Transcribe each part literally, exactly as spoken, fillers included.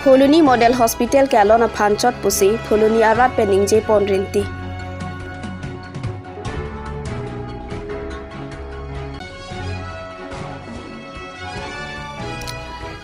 Phuloni Model Hospital ke alon aphan chot pusi Phuloni arat pen ningje pon rinti.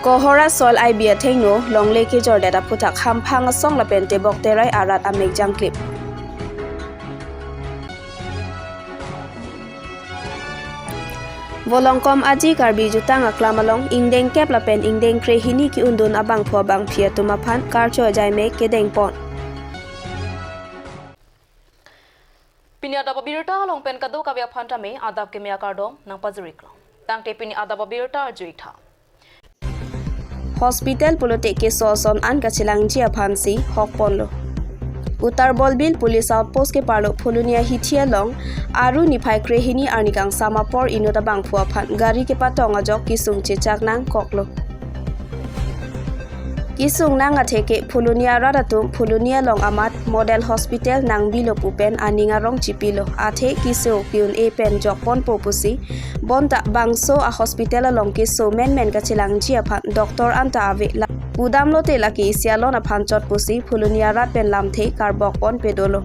Kohora soil I B athengno longle kejordet aphuthak hamphang asong lapen tebok terai arat amek jangklip. Volongkom Aji Karbi Jutang Aklam along ingdeng kep lapen ingdeng krehini ke-undun abangphu abangphi atum aphan karcho ajai mek kedeng pon. Pini adap abirta along pen kadokave aphan tame adap keme akardom nangpajiriklo. Tangte pini adap abirta arju-ik tha. Hospital pulote keso ason an kachelangji aphansi hok ponlo. Uttar Borbil Police Outpost keparlo Phuloni ahithi along Aru niphai krehini arni kangsam apor inut abangphu aphan gari kepatong ajok kesung chechak nangkoklo. Kesung nang atheke Phuloni arat atum Phuloni along amat Model Hospital nangbilo pu pen aning arong chipilo. Athe keso ke-un-e pen jok ponpo pusi bonta bangso a-hospital along keso menmen kachelangji aphan doctor anta ave la pudamlote lake isi alon aphan chot pusi Phuloni arat pen lamthe karbok ponpe dolo.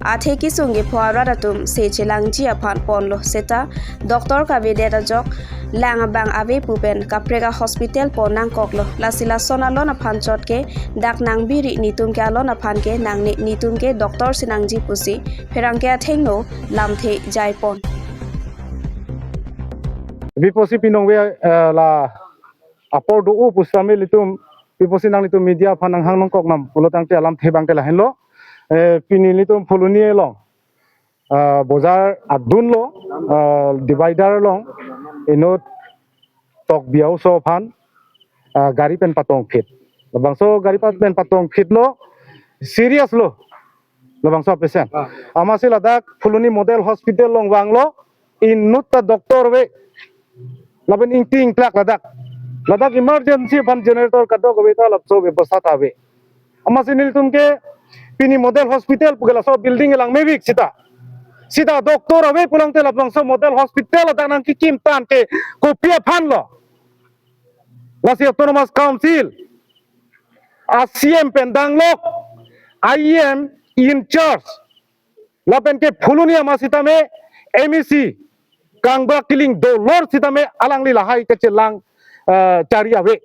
Athe kesung kepho arat atum se chelangji aphan ponlo seta doctor kavedet ajok lang abang ave pu pen kaprek a-hospital pon nangkoklo. Lasi lason alon aphan chot ke dak nangbiri, netum ke alon aphan ke nangne, netum ke doctor si nangji pusi pherangke athengno lamthe jai pon. Pi pusi pinong ve, eh, la apor do-o pusitame ilitum, pi pusi nanglitum media aphan nanghang nangkok nam pulo tangte alamthe abangke lahenlo. Eh, pini ilitum Phuloni along, ah, bojar adunlo, ah, divider along inut Tokbi a-oso aphan, ah, gari pen patongphit. Labangso gari pat pen patongphitlo, serious lo labangso patient. Ah. Amatsi ladak Phuloni Model Hospital along vanglo, inut ta doctor ave. Lapen ingti ingklak ladak. Ladak emergency aphan generator kadokave ta lapuson bebosta ta ave. Amatsi nelitum ke pini Model Hospital pu ke laso building lang mevek seta. Seta doctor ave pulote labangso Model Hospital ladak nangkekim tangte kopi aphanlo. Lasi Autonomous Council a-C E M pen danglok, I E M in charge lapen ke Phuloni amat sitame M A C kangbak kiling dolor sitame alangli lahai kachelang, eh, chari ave.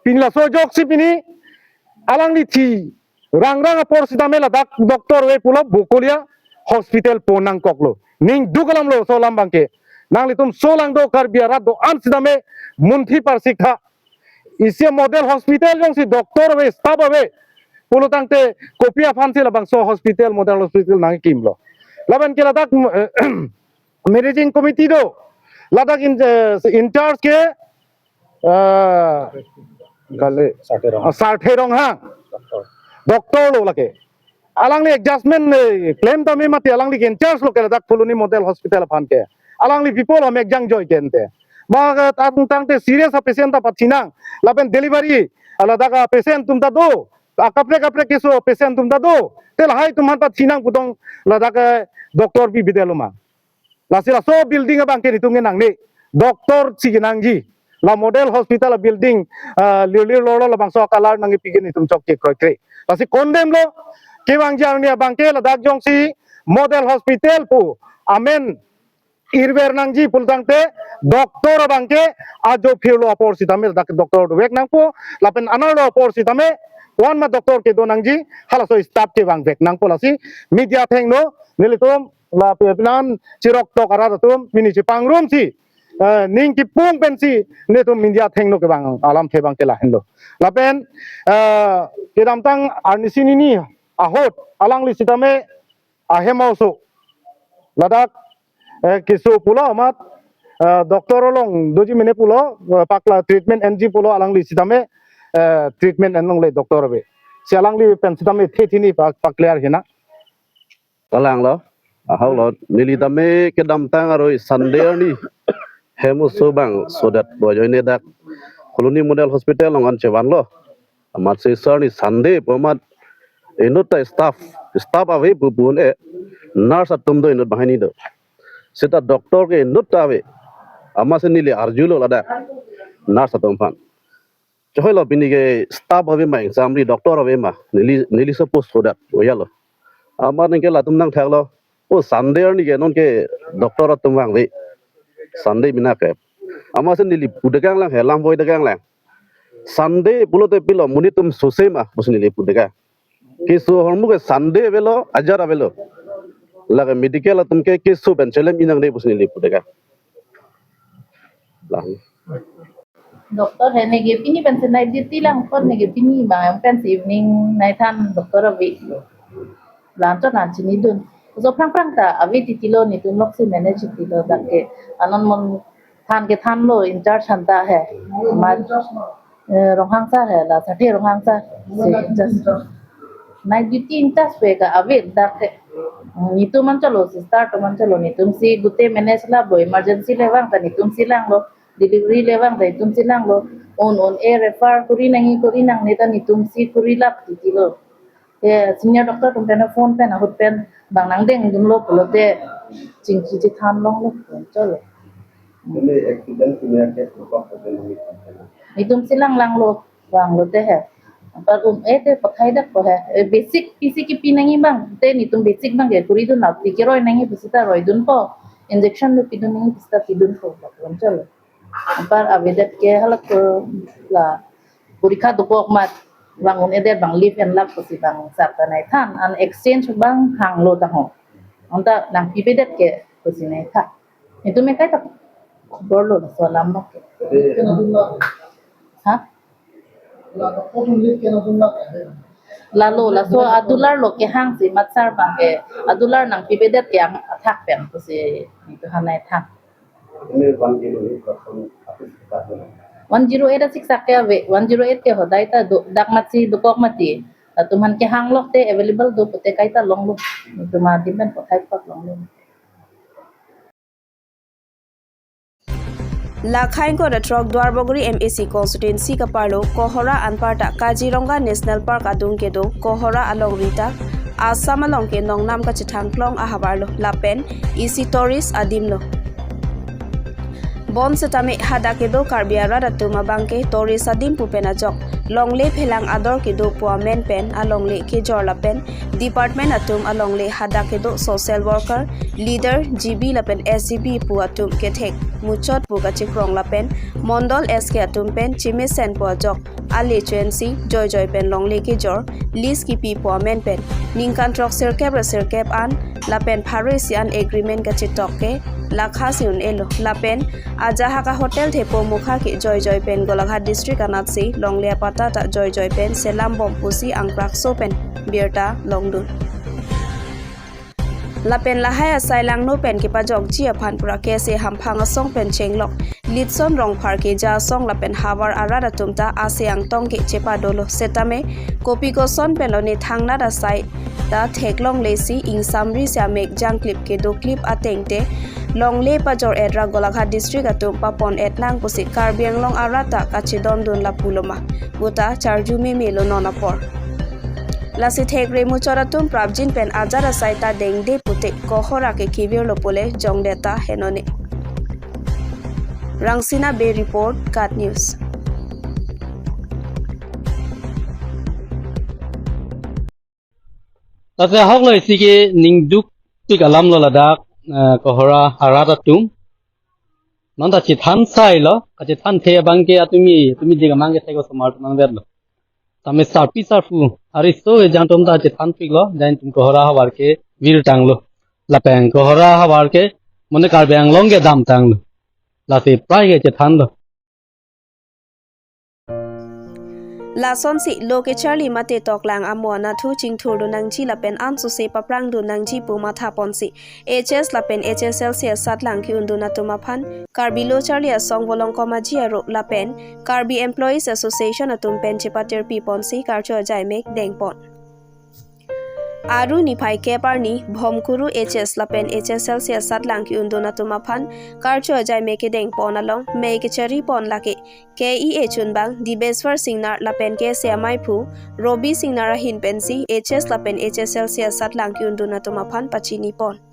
Pini laso ajoksi pini alangli thi rangrang apor sitame ladak doctor ave pulo Bokolia hospital pon nangkoklo. Ning duk alamlo laso alam abangke. Nanglitum laso lang do Karbi arat do-an sitame munthi parsik tha. Isi Model Hospital jongsi doctor ave, staff ave pulo tangte kopi aphansi labangso hospital, Model Hospital nangkimlo. Lapen ke ladak managing committee do, ladak in, eh, in charge ke, eh, kali, Sarthe Rong. Ah, Sarthe Ronghang. Doctor. Doctor lo lake. Alangli adjustment, eh, claim tame mati alangli ke in charge lo ke ladak Phuloni Model Hospital aphan ke. Alangli people amek jangjoi ke ante. Ba, eh, tang, tangte serious a-patient ta pathinang. Lapen delivery, ladak a-patient atum ta do. Akaprek kaprek keso patient atum ta do. Te lahai atum aphan pathinang putong ladak, eh, doctor bibidelo ma. Lasi laso building abangke netum ke nangne. Doctor si kenangji. La Model Hospital building, ah, lir lir lor lor labangso a-colour nangkepi ke netum chokche kroikre. Lasi condemn lo. Kevangji arni abangke ladak jongsi Model Hospital pu amen irver nangji pulo tangte doctor abangke ajo phirlo apor sitame ladak doctor dovek nangpo. Lapen anerlo apor sitame koan ma doctor kedo nangji, halaso staff kevangvek nangpo. Lasi media athengno nelitum lapen pinan chirok tok arat atum pini chipangrumsi, eh, ning kipung pensi netum media athengno kevang alamthe abangke lahenlo. Lapen, eh, kedamtang arnisi hini ahut alangli sitame ahem a-oso ladak, eh, keso pulo amat, eh, doctor along doji mene pulo, eh, pakla treatment enji pulo alangli sitame, eh, treatment enlongle doctor ave. Si alangli pen sitame the thini pak, paklar hina. Kalanglo, ahoklo, neli tame kedamtang aroi Sunday arni hem a-oso bang sodet do ajoine dak Phuloni Model Hospital along an chevanlo. Amatsi sir ni Sunday pu amat inut ta staff, staff ave pu pu un-e, nurse atum do inut banghini do. Seta doctor ke inut ta ave. Amatsi neli arjulo ladak nurse atum aphan. Chehoi lo pini ke staff ave ma, exam ri doctor ave ma. Neli, neli suppose hodak, oya lo. Amat ningke latum nangthak lo. O Sunday arni ke non ke doctor atum vangve. Sunday mina ke. Amatsi neli pudekang lang he, lam voi dekang lang. Sunday pulote pilo, monit atum sose ma, pusi neli pudekang. Keso ahormu ke Sunday avelo, ajar avelo. Lake medical atum ke keso pen chelem inang de pusi neli pudekang. Lang. Doctor he neke pini pensi night duty lang pon, neke pini bang pensi evening night han doctor ave. Lanchot lan chinidun. So phrang phrang ta ave titi lo, netum loksi manage titi lo dak ke. Anon mon than ke than lo in charge han ta he. Ma, eh, Ronghang sir he, la Sathe Ronghang sir. Si in charge. Night duty in charge pen ke ave dak ke. Netum anchot lo, sister atum anchot lo, netumsi gute manage la bo, emergency le vang ta netumsi lang lo, delivery le vang ta netumsi lang lo, un un-e refer kori nangji kori nangne ta netumsi kori lap titi lo. He senior doctor atum pen phone pen ahut pen bang nangdengdun lo pulote chingki chethan long lo anchot lo. Ini accident punya case apa, apa yang ini? Netumsi lang lang lo, vang lote he. Anpar un-e te pathai dak po he. Eh, basic pisi kipi nangji bang, te netum basic bang ke koridun, nap ti keroi nangji pusi ta roidun po. Injection le pidun nangji pusi ta pidun po, anchot lo. Anpar avedet ke halak ke la porikha dokok mat, bang un-edet bang live and love pusi bang sar ta nai than, an exchange bang hang lo ta ho. Anta nangpipedet ke pusi nai than. Netum ekai ta khobor lo laso alam bang ke. Ha? Lalo laso adular lo kehang si mat sar bang ke, adular nangpipedet ke ang athak pen pusi netum hanai than. Ini one zero eight person apa sekitar? One zero eight asik sak ke ave, one zero eight ke hodai ta do, dak matsi dokok mati. Latum han kehang lok te available do pute kaita long lo. Netum adim pen pathai pak long lo. Lakhain ko da throk Duarbagori M A C constituency kaparlo Kohora anparta Kaziranga National Park adung kedo Kohora alongri ta Assam along ke nongnam kachethang klong ahavar lo lapen isi tourist adim lo. Bonsitame hadak kedo Karbi arat atum abang ke tourist adim pu pen ajok longle phelang ador kedo pu amen pen alongle kejor lapen department atum alongle hadak kedo social worker, leader, G B lapen S G B pu atum kethek muchot pu kachekrong lapen mondol S K atum pen chemesen pu ajok ale chuensi joijoi pen longle kejor list kipi pu amen pen ningkan throk sirkep ra sirkep an lapen pharo isi an agreement kachetok ke lakha si un-elo lapen ajahak a hotel thepo mukha ke joijoi pen Golaghat district anatsi longle apatta ta joijoi pen selam bom pusi angkrakso pen birta longdun. Lapen lahai asai langno pen kepajokji aphan pura kese hamphang asong pen chenglok Litson Rongphar keja asong lapen havar arat atum ta ase angtong ke chepadolo setame kopi koson pen lo ne thangnat asai ta theklongle si ingsamri si amek jangklip kedoklip ateng te longle pajor-et ra Golaghat district atum papon-et nang pusi Karbi Anglong arat ta kachedondun lapu lo ma puta charju meme lo non apor. Lasi thekre muchot atum prapjin pen ajat asai ta dengde pute Kohora ke kevir lo pule jongdet ta henone. Rangsina Bey report, KAT News. Lasi ahok lo isi ke ningduk tik alam lo ladak, eh, Kohora arat atum. Non ta chethan sai lo, kachethan the abang ke atumi, atumi dik amang ke thek osomar atum nangdet lo. Tame sarpi sarpo ariso ejang atum ta chethan pik lo, jangtum Kohora havar ke virtang lo. Lapen Kohora havar ke mane Karbi Anglong ke damtang lo. Lasi prai ke chethan lo. Lasonsi lo kecharli mate toklang amo anatthu chingthurdun nangji lapen ansose paprangdun nangji pu mathaponsi H S lapen H S L C asatlang ke-undun atum aphan Karbi Lo Charli Asong Volongkom Aji Aro lapen Karbi Employees Association atum pen chepatirpiponsi karcho ajaimek dengpon. Aru niphai kep arni Bhomkuru H S lapen H S L C asatlang ke-undun atum aphan karcho ajaimek kedengpon along mei kecharipon lake K E A chunbang Dibeswar Singnar lapen K S A amaiphu Robi Singnar ahin pensi H S lapen H S L C asatlang ke-undun atum aphan pachinipon.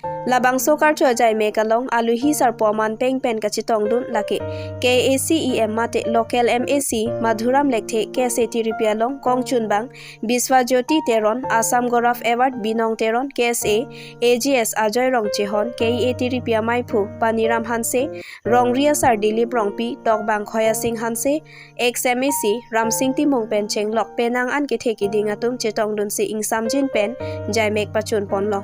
Labangso karcho ajaimek along aluhi sarpo aman peng pen kachetongdun lake K A A C E M mate local M A C Madhuram Lekthe, K S A tiripi along kongchunbang Biswajyoti Teron, Assam Gaurav Award Binong Teron, K S A, A G S Ajoy Rongchehon, K E A tiripi amaiphu Paniram Hanse, Rongri asar Dilip Rongpi, tokbang Khoya Sing Hanse, ex M A C Ramsing Timung pen chenglok penang an kethe kiding atum chetongdunsi ingsamjin pen jaimek pachun ponlong.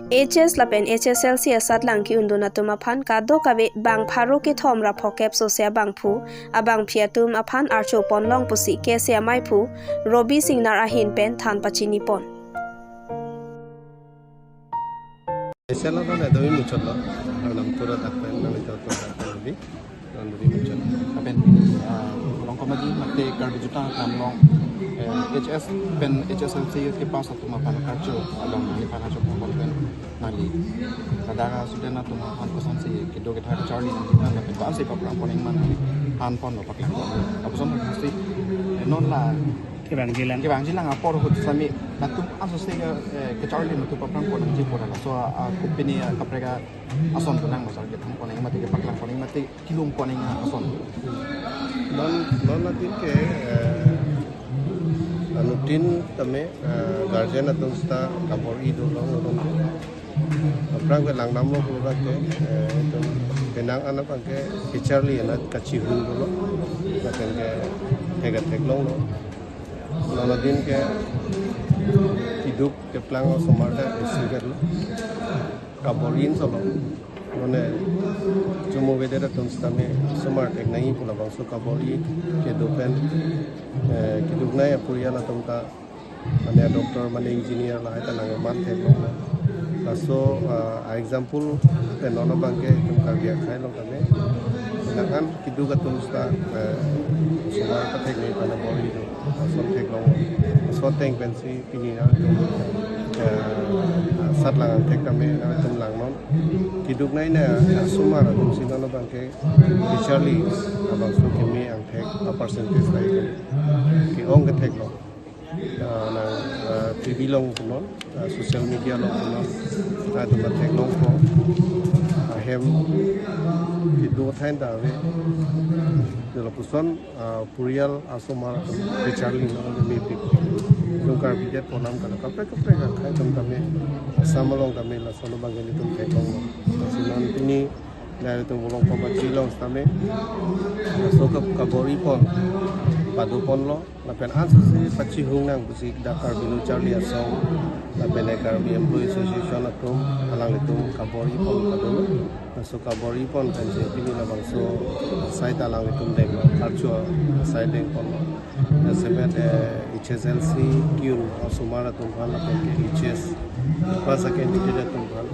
H S lapen H S L C asatlang ke-undun atum aphan kadokave bang pharo kethom ra phokep sose abangphu abangphi atum aphan archo ponlong pusi K S A amaiphu Robi Singnar ahin pen than pachini pon. Esela na doi muchot lo, anam tura tak pen nang ito to tak pen bi, nang doi muchot. Lapen, ah, Bolong Komaji mate Karbi Jutang Aklam along, eh, H S pen H S L C ke pass atum aphan karcho along ni aphan karcho pon pen nangli. Kada student atum aphan kosonsi kedo kethak charli nangji aphan lapen kosonsi paphrang pon ingman nangli than ponlo, paklang ponlo. Lapuson pasi, eh, non la kevangjilang. Kevangjilang apor ahut sami latum asose ke, eh, kecharli latum paphrang pon nangji pura la. So, ah, kopine, ah, kaprek ason kunang masal kethan pon nang mati kepaklang pon nang mati kilung pon nang ason. Non, non latin ke, eh, anutin tame, eh, guardian atum sita kabor-i do long long. Aphrang ke langdamlo pura ke, eh, itum penang anap angke kecharli anat kachihung dolo. Lapen ke thek theklonglo. Non adin ke kiduk keplang osomar ta isi ke lo. Kabor-i solo. None chumo vede atum sitame osomar thek nangji pu labangso kabor-i kedo pen, eh, kiduknei apurial atum ta mane doctor, mane engineer lahai ta nangman theklong. Laso, ah, example pen non abangke itum Karbi akhei along tame. Nangkan kiduk atum sita, eh, osomar ta thek nangji pu labor-i do. Lason theklong. Laso ateng pensi pini nangtum, eh, satlang thek tame nangtum langnon. Kiduknei na osomar atum si non abangke kecharli abangso keme angthek a percentage lahai ke-ong ketheklong. Ah, nang, ah, T V along punon, ah, social media along punon, ah, itum ta theklongpo. Ahem kedo thain ta ave. Lapuson, ah, purial asomar kecharli nang mepik. Itum Karbi det ponam kana kaprek kaprek akhei atum tame, Assam along tame lason abangke itum theklonglo. Lasi non pini nangtum Bolong Komaji along sitame laso ka-, kabor-i pon pado ponlo. Lapen ansose pachihung nang pusi dak Karbi Lo Charli Asong, lapen Karbi Employee Association atum, alanglitum kabor-i pon padolo. Laso kabor-i pon pensi pini labangso asai ta alanglitum deng, karcho asai deng ponlo. Lasemet, eh, H S L C ke-un osomar atum aphan lapen ke H S pass a-candidate atum aphan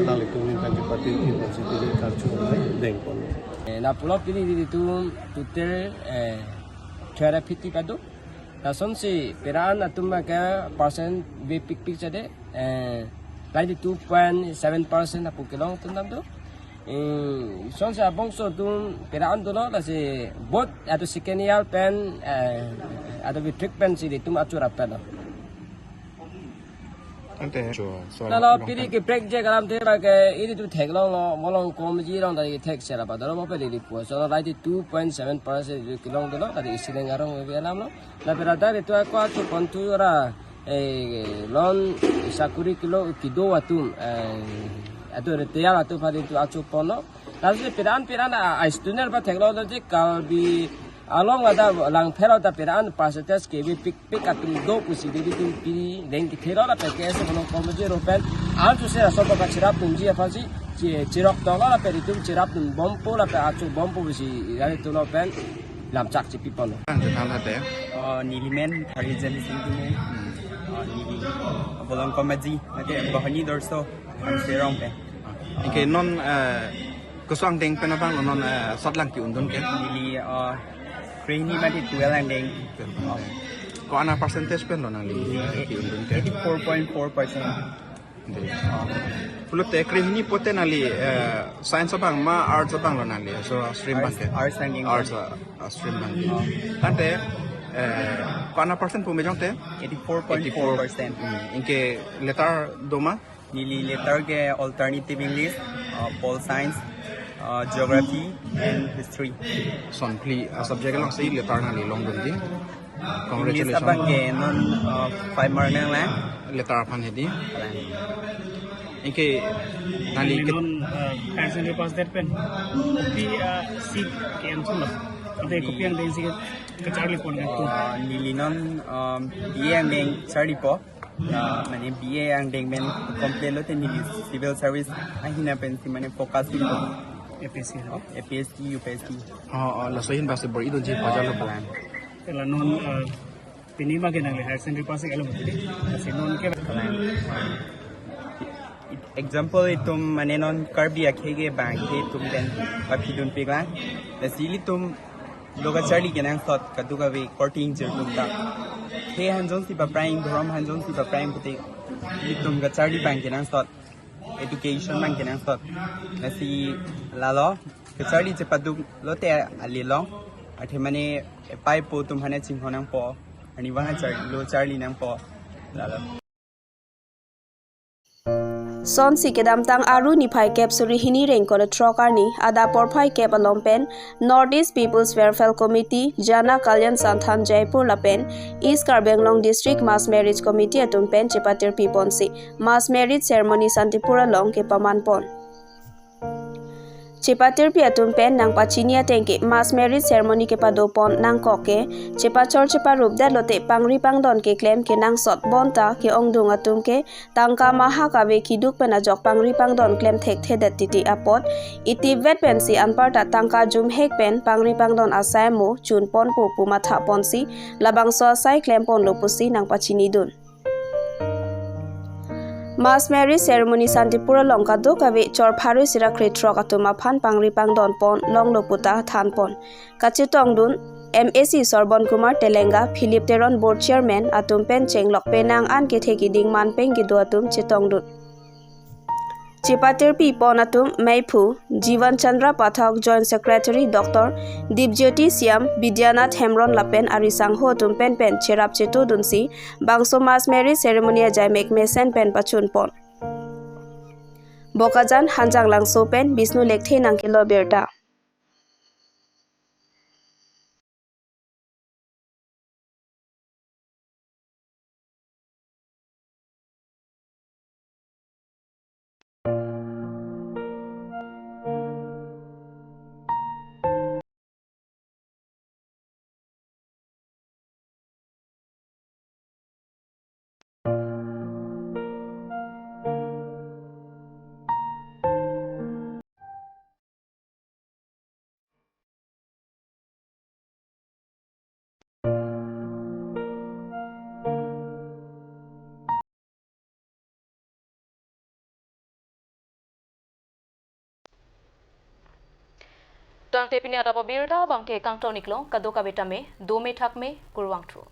alanglitum min pen kepatiri pensi pini karcho asai deng ponlo. Eh, lapulo pini ilitum total, eh, twelve fifty pado. Lasonsi pera-an atum ke percent vepikpik sade, eh, ninety-two point seven percent apu kelong atum dam do. Eh, sonsi abongso atum pera-an dolo, lasi both atu second year pen, eh, atu matric pensi ilitum achura pen lo. Ante, cho, so, Lalo long pini time. Keprek je kalam te ba ke ilitum theklonglo, Bolong Komaji along ta kethek sera pa dolo mo pe ilipu. So, ninety-two point seven percent ilitum kelong dolo, tadi isi neng arong be alam lo. Lapen dak ilitum ako acho pon thu ra, eh, lon sakuri kilo kedo atum, eh, atu retired atum aphan ilitum acho ponlo. Lasi pera-an pera-an a, a student pa theklonglo je Karbi along ada langphel ta pera-an percentage kevepikpik atum do pusi ilitum pini deng kethelo lapen ke ese Bolong Komaji aro pen ansose laso pa cherap dunji aphansi che-, cherok tonglo lapen itum cherap dun bompo lapen acho bompo pusi ilitum lo pen lamchak chepi ponlo. Ang ke than late. Oh, neli men Hari Jen Sing Timung. Oh, neli Bolong Komaji, mate Bohani Dorso, Hanse arong pen. Anke non, eh, koson angdeng pen abang non, eh, satlang ke-undun ke? Neli, eh, krehini mate twelve angdeng. Ko-an a percentage pen lo nangli, eh, ke-undun ke? Eighty-four point four percent. Dei. Pulote krehini pote nangli, eh, science abang ma arts abang lo nangli, so stream abang ke? Arts, arts angdeng. Arts, eh, stream abang ke. Tangte, eh, ko-an a percent pu me jongte? Eighty-four point four percent. Eighty-four. Hmm, anke letter do ma? Neli letter ke alternative English, uh, pol science, uh, geography and history. Son phli a subject along si letter nangli longdun ding. English Congratulations. Abang ke non, uh, five mark nanglang. Letter aphan hedi. Kalang. Anke nangli Nangli ke non, uh, higher secondary pass det pen kopi, uh, seat ke-en solo. Ante kopi angdeng si kacharli pon kan tu. Uh, neli non, um, B A angdeng charlipo. Uh, mane B A angdeng pen complete lote neli civil service ahina pensi mane focus pinpo. A P S C. Oh, A P S C, U P S C. Oh, oh, laso ahin basi bor-idunji pajalo. Kalang. Te la non, uh, pini ma ke nangli higher secondary pass alo mati. Lasi non ke Kalang. Example itum mane non Karbi akhei ke bang ke itum pen paphidunpiklang. Lasi ilitum lo kacharli kenangsot kadokave korte ingjir atum ta. Khei hanjong si paprang, dhorom hanjong si paprang pute itum kacharli bang kenangsot, education bang kenangsot. Lasi lalo kacharli chepaduk lote alilong. Athe mane epai po atum hane chinghon nangpo. Arnivang achar lo charli nangpo. Lalo. Sonsi kedamtang Aru niphai kep suri hini rengkol throk arni adap porphai kep along pen North East People's Welfare Committee, Jana Kalyan Santhan Jaipur lapen East Karbi Anglong District Mass Marriage Committee atum pen chepatirpi ponsi mass marriage ceremony Santipur along kepaman pon. Chepatirpi atum pen nangpachini ateng ke mass marriage ceremony kepado pon nangkok ke chepachor cheparupdet lote pangri pangdon keklem kenangsot bonta ke-ongdung atum ke tangka maha kave kiduk pen ajok pangri pangdon klem thekthedet titi apot itipvet pensi anparta tangka jumhek pen pangri pangdon asai amo chun ponpo pu matha ponsi labangso asai klem ponlo pusi nangpachinidun. Mass marriage ceremony Santipur along kadokave chor pharo sira krethrok atum aphan pangri pangdon pon longlo puta than pon. Kachetongdun M A C Sorbon Kumar Telenga, Philip Teron Board Chairman atum pen chenglok penang an kethe kiding manpeng kedo atum chetongdun. Chepatirpi pon atum meiphu Jivan Chandra Pathak, Joint Secretary Doctor Dipjyoti Siam, Bidyanath Hemron lapen arisangho atum pen pen cherap chetodunsi bangso mass marriage ceremony ajaimek mesen pen pachun pon. Bokajan Hanjanglangso pen Bishnu Lekthe nangkelo birta. Tangte pini adap abirta abangke kangton-iklo, kadokave tame dome thakme, kurvangthu.